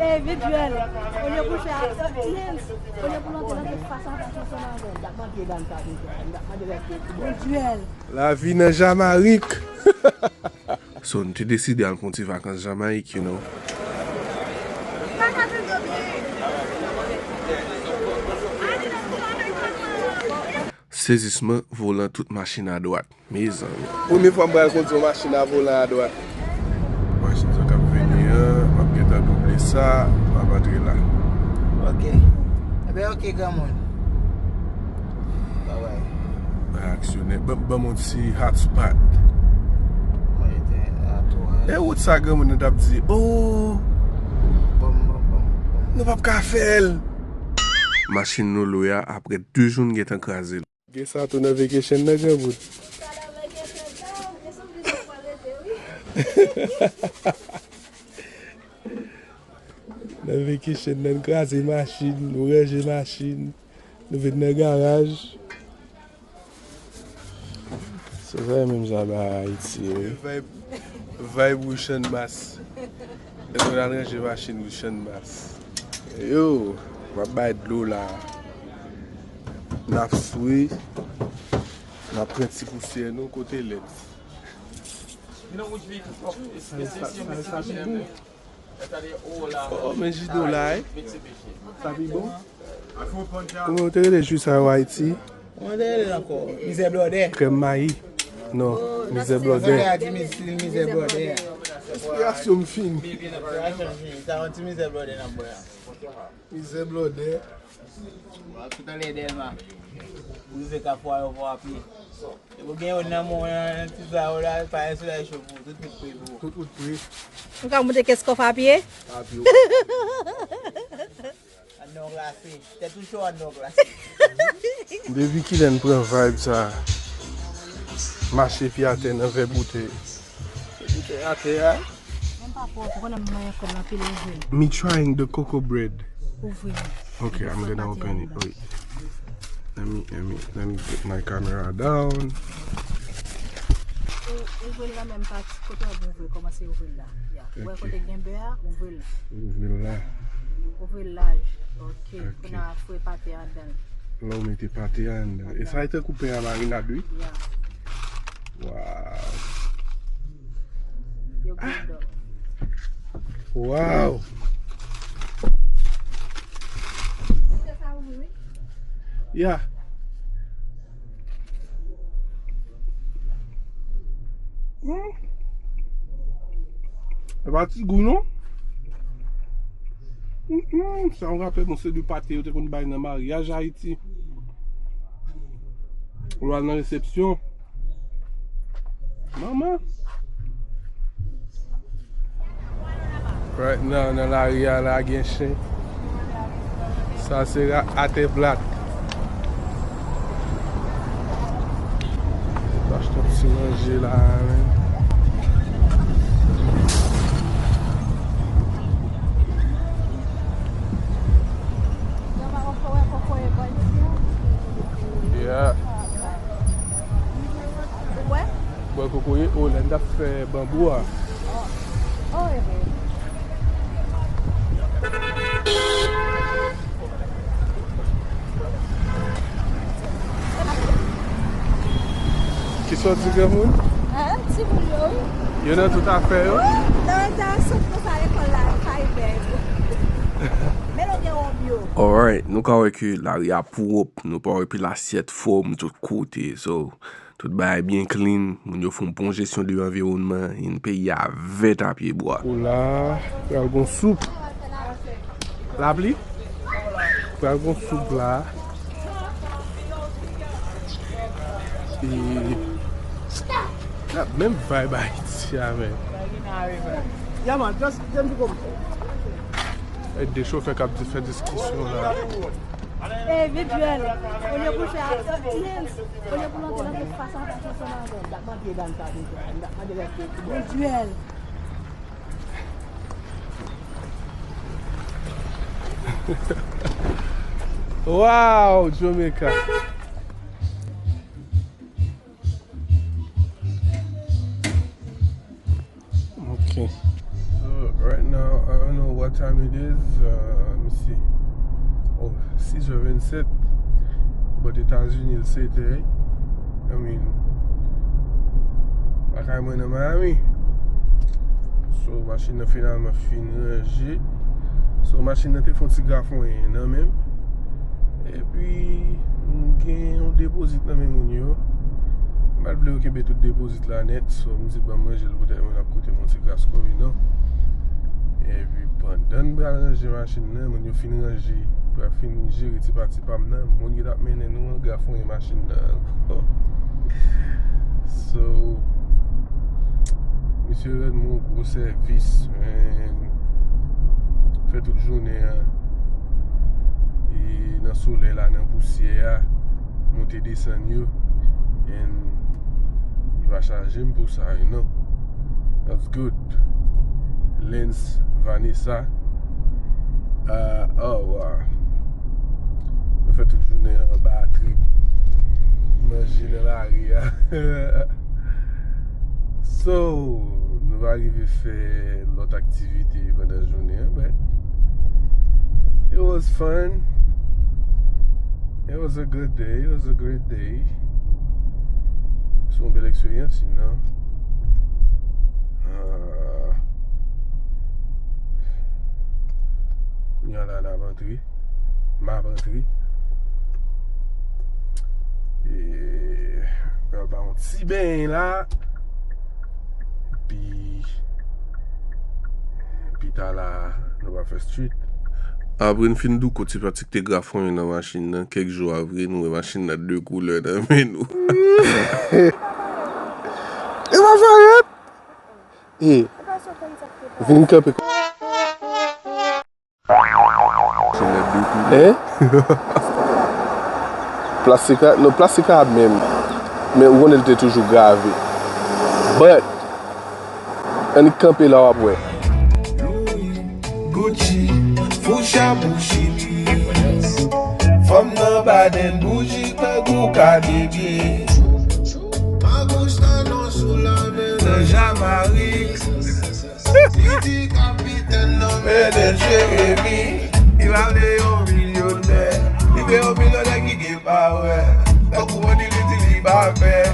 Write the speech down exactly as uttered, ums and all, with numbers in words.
Hey, vit, Joel. Olye pou fè a, yes. Olye pou l antre, l antre fas a fas ansanm avè l. Vit, Joel. Lavi nan Jamarik. So, nou te deside al fè yon ti vakans Jamayik, you know. Sezisman, volan tout machin adwat. Mezanmi. Premye fwa m pral kondui yon machin a volan adwat. Machin sa k ap vini an, m ap gentan double sa, m ap antre la. Ok. Ebyen, ok, granmoun. Babay. Bay aksyonè. Ban, ban m yon ti hotspot. Mwen te a tou an. E wout sa granmoun nan t ap di, oh! Ban m, ban m, ban m, ban m. Nou p ap ka fè l. Machin nou lwe a, apre de jou, n gentan kraze l. Gen sa tou nan vacation nan, granmoun. Nan vacation nan, n kraze machin, nou ranje machin, nou vin nan garaj. Se sa menm sa ba Ayiti, wi. Vibe, vibe Russian Bass. Lè nou al ranje machin Russian Bass. Yo, m ap bay dlo la. N ap swe. N ap pran ti pousyè nou kote lèd. Oh, men ji do la, eh. Sa pi bon? Kòman yo te rele ji sa yo Ayiti? Kòman te rele l ankò? Mizè blòdè. Krèm mayi. Non, mizè blòdè. Sa di miz-, mizè blòdè. Enspirasyon m fini. Enspirasyon m fini. Sa yon ti mizè blòdè n ap bwè a. Mizè blòdè. Tout anlè Dèlma. Ou rive Kafou Ayewopò a pye. Ou gen yon nan men w nan ti sa yo la, pa gen soulay cho pou ou, tout wout pre pou ou. Tout wout pre. Ou ka monte Kenskòf a pye? A pye. Anndan w glase. Tèt ou cho, anndan w glase. Depi kilè n pran vibe sa? Mache pye atè nan vè boutèy. Boutèy atè a. Menm pa fò, ou konnen m manyen kòb la pile ouvri l. Me trying the coco bread. Ouvri l. Okay, I'm gonna open it. Wait. Let me, let me, let me put my camera down. Ou, ouvri l nan menm pati kote w ap ouvri, kòmanse ouvri l la. Ya. Ou wè kote gen bè a, ouvri l la. Ouvri l la. Ouvri l laj. Ok. Kounye a fouye pate a anndan l. La w mete pate a anndan. E sa e tankou pen a marinad, wi. Ya. Wow. Yo good though. Wow. Yeah. Hmm. E pa ti gou non. Hmm, hmm. Sa yon rapèl mwen se de pate yo te konn bay nan maryaj Ayiti. Ou al nan resepsyon. Manman. Right now, nan lari a la, gen chen. Sa se ra-, atè plat. Achte yon ti manje la, men. Yeah. Ou bwè? Bwè kokoye, o, lè n t ap fè banbou a. Oh, oh, eh ben. Kisa w di, granmoun? Ah, timoun yo, wi. Yo nan tout afè yo? Wi, nan eta sot konsa lekòl la, kay bèl. Men nou gen wòb yo. Alright, nou ka wè ke lari a pwòp, nou pa wè pil asyèt fòm tout kote, so, tout bagay byen clean, moun yo fè yon bon jesyon de anviwònman, e peyi a vèt a pye bwa. Ou la, pral gon soup. Lapli? Pral gon soup la. E, la menm vibe Ayiti a, men. Yeah, man, just, just go. E de chofè k ap di-, fè diskisyon la. Hey, vit, Joel. Olye pou l fè a, yes. Olye pou l antre, l antre fas a fas ansanm avè l. Vit, Joel. Wow, Jamaica. Okay. So, right now, I don't know what time It is, uh, let me see. Oh, sis è vennsèt. But Etazini, l sèt è. I mean, lakay mwen nan Miami. So, machin nan finalman fin ranje. So, machin nan te fè yon ti grafonyen nan men m. Epi, m gen yon depozit nan men moun yo. M pa t vle yo kenbe tout depozit la nèt, so m di ban m ranje l poutèt mwen ap koute m yon ti gras komi non. Epi pandan n pral ranje machin nan, moun yo fin ranje, pral fin jere ti pati pa m nan, moun ki t ap mennen nou an grafonyen machin nan ankò. So, misye rann mwen yon gwo sèvis, man. Fè tout jounen an. E nan solèy la, nan pousyè a, monte desann yo. And li pa chaje m pou sa, you know. That's good. Lens Vanessa. Uh, oh, wow. Nou fè tout jounen an ba trip. Manje nan lari a. So, nou pa rive fè lòt aktivite pandan jounen an, but it was fun. It was a good day. It was a great day. Se yon bèl eksperyans, you know. Ah. Kounye a la, n ap antre. M ap antre. E, pral ba yon ti beny la. Epi, pita la, nou va fè street. Apre n fin douko ti pati k te grafonyen nan machin nan, kèk jou apre, nou wè machin nan de koulè nan men nou. E pa sa ret? E, vin kanpe. Hein? Plastik la, non, plastik la menm. Men ou konnen l te toujou grave. But, annik kanpe la w ap wè. Louis, Gucci, Foucha Bouchili. Fanm nan baden bouji, kangou ka debye. Nan Jamarik. Li di kapitèn nan mennen Jeremi. Li pa vle yon milyonè. Li vle yon milyonè ki gen pawè. Tankou Bondye li di li pa pè.